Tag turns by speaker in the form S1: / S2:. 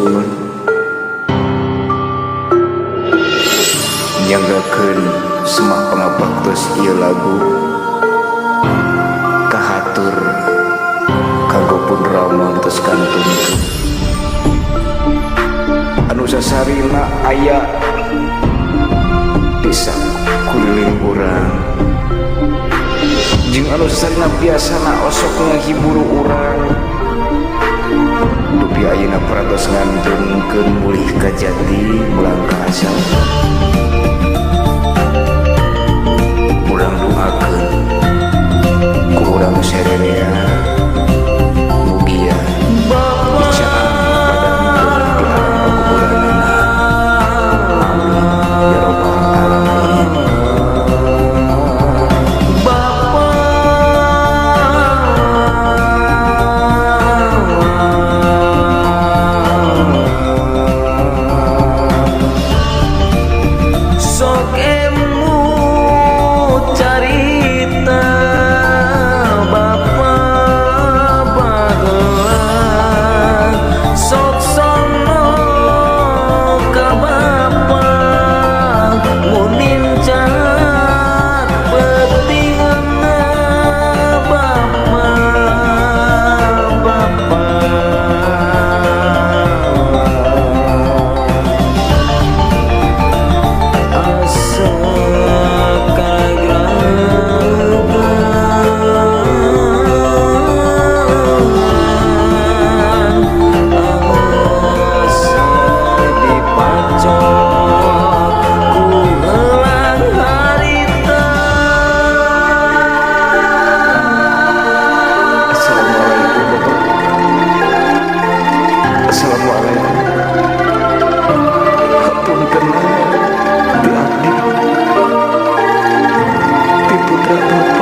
S1: Sukun nyanggakeun semah pangabaktos ieu lagu kahatur kanggo pun Rama tos kantunkeun anu sasarina aya di sakuliling urang jeung anu sasarina biasana osok ngahibur urang dupi ayeuna parantos ngantunkeun mulih ka jati mulang ka asal. Urang doakeun ku urang sererea mugia dicaan padamkeun di alam pakuburanana. Amin ya robbal alamin.
S2: Bapa, sok emut carita Bapa baheula, sok sono ka Bapa mun nincak peutingna. Bapa, Bapa, asa kagragan, asa dipacok ku heulang harita.
S1: Assalamualaikum, Bapak. Assalamualaikum. Hapunten ti abdi, ti putra Bapak.